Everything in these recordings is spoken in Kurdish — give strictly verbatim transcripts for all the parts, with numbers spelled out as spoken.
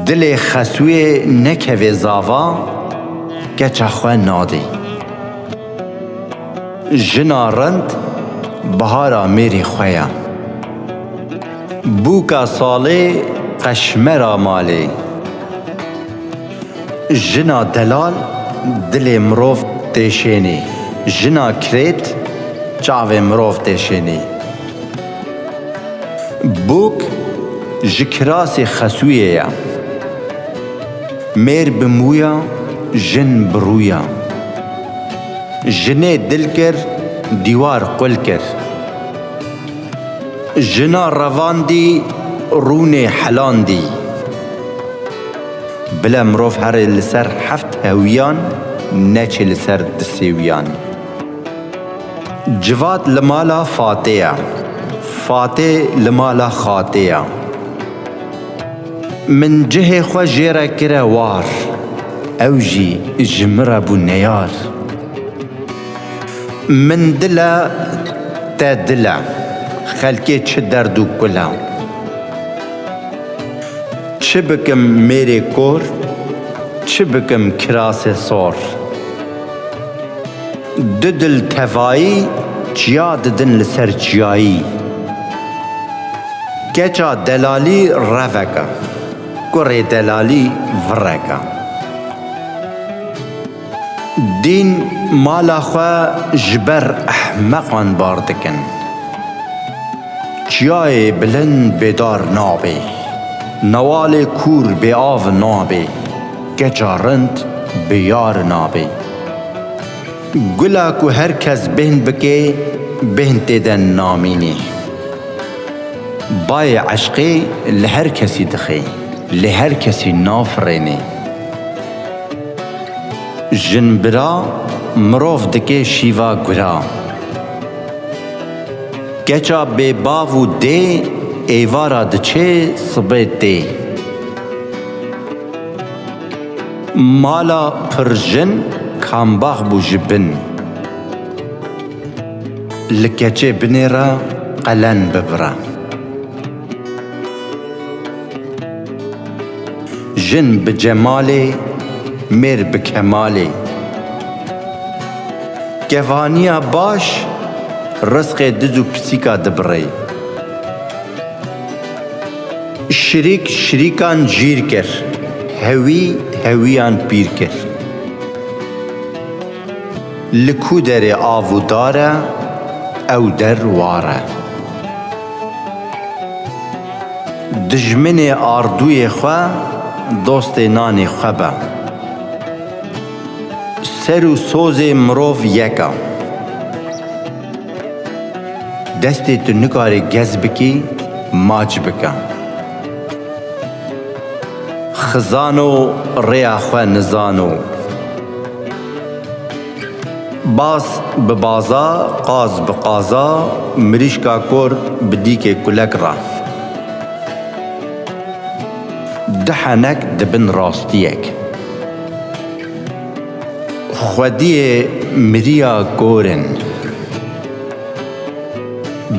Dilê xesûyê nekevê zava, keça xwe nadê. Jina rind bahara mêrê xwe ye. Bûka salê qeşmera malê. Jina delal dilê mirov têşênê. Jina kirêt çavê mirov têşênê. Bûk ji kirasê xesûyê ye. Mêr bi mûya, jin bi rûya. Jinê dil kir, dîwar qul kir. Jina revandî, rûnê helandî. Bile mirov herê li ser heft hewiyan, neçê li ser di sêwiyan. Civat li mala Fatê ye, Fatê li mala Xatê ye. Min cihê xwe jê re kire war, ew jî ji min re bû neyar. Min dil e, te dil e, xelkê çi derd û kul e. Çi bikim mêrê kor, çi bikim kirasê sor. Du dil tevayî çiya didin li ser çiyayî. Keça delalî revek e, kurê delalî virek e. Dîn mala xwe ji ber ehmeqan bar dikin. Çiyayê bilind bêdar nabê, newalê kûr bêav nabê, keça rind bi yar nabê. Gula ku her kes bêhn bikê, bêhn tê de namînê. Bayê eşqê li her kesî dixê, li her kesî nafirênê. Jinbira mirov dike şîva gura. Keça bê bav û dê êvara diçê sibê tê. Mala pir jin kambax bû ji bin. Li keçê binê re qelen bibire. Jin bi cemalê, mêr bi kemalê. Kevaniya baş rizqê diz û pisîka dibirê. Şirîk şirîkan jîr kir, hewî hewiyan pîr kir. Li ku derê av û dar e, ew der war e. Dijminê ardûyê xwe, dostê nanê xwe be. Ser û sozê mirov yek e. Destê tu nikarê gez bikî, maç bike. Xizano rêya xwe nizano. Baz bi baza, qaz bi qaza, mirîşka kor bi dîkê kulek re. Du henek dibin rastiyek. Xwediyê miriya kor in.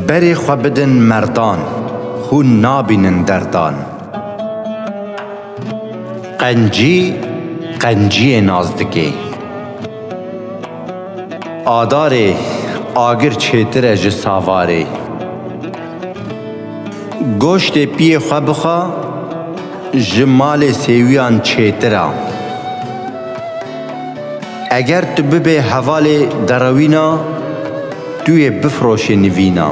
Berê xwe bidin merdan, hûn nabînin derdan. Qencî qenciyê nas dike. Adarê agir çêtir e ji savarê. Goştê piyê xwe bixwe, ji malê sêwiyan çêtir e. Eger tu bibê hevalê derewîna, tu yê bifroşê nivîna.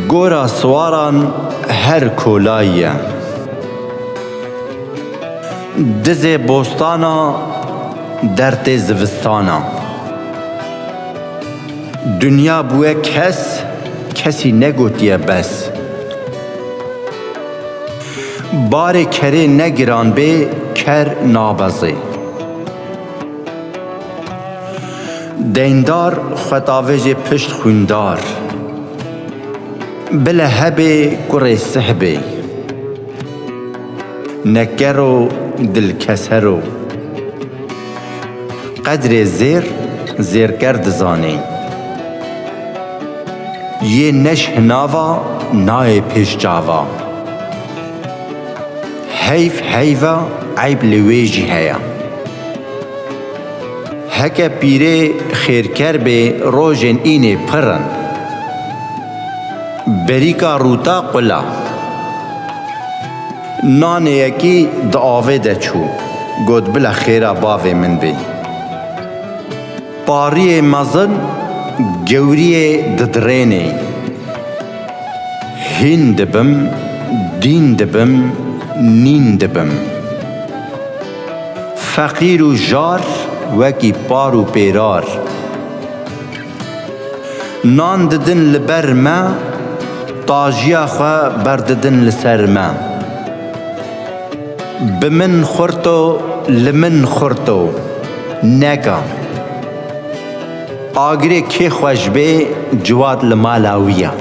Gora siwaran her kolayî ye. Dizê bostana, dertê zivistana. Dinya bûye kes, kesî negotiye bes. Barê kerê ne giran bê, ker nabezê. Deyndar xwe davêjê pişt xwîndar. Bile hebê kurê sihbê. Nekero dilkesero. Qedrê zêr, zêrker dizanê. Yê neş hinava nayê pêş çava. Heyv heyva eyb li wê jî heye. Heke pîrê xêrker bê, rojên înê pir in. Berîka rûta qula. Nanê yekî di avê de çû, got, "Bila xêra bavê min bê." Pariyê mezin gewriyê didirênê. Hîn dibim, dîn dibim, nîn dibim. Feqîr û jar wekî par û pêrar. Nan didin li ber me, tajiya xwe berdidin li ser me. Bi min xurt o, li min xurt o, neka. Agirê kê xweş bê, ciwat li mala wî ya.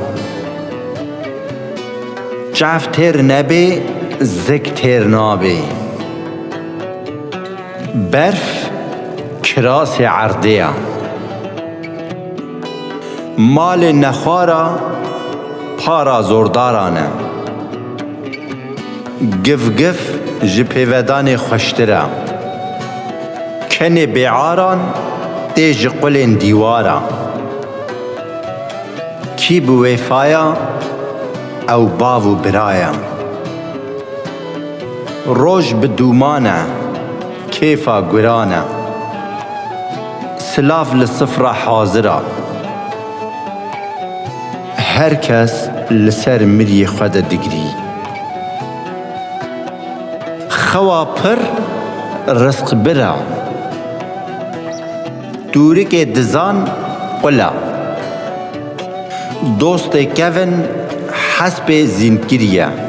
Çav têr nebê, zik têr nabê. Berf kirasê erdê ya. Malê nexwara para zordaran e. Giv giv ji pêvedanê xweştir e. Kenê bêaran tê ji qulên dîwara. Kî bi wêfaya, ew bav û biraya. Roj bi dûman e, kêfa guran e. Silav li sifra hazir a. Her kes li ser miriyê xwe de digirî. Xewa pir rizqbir a. Tûrikê dizan qul a. Dostê kevin hespê zînkirî ye.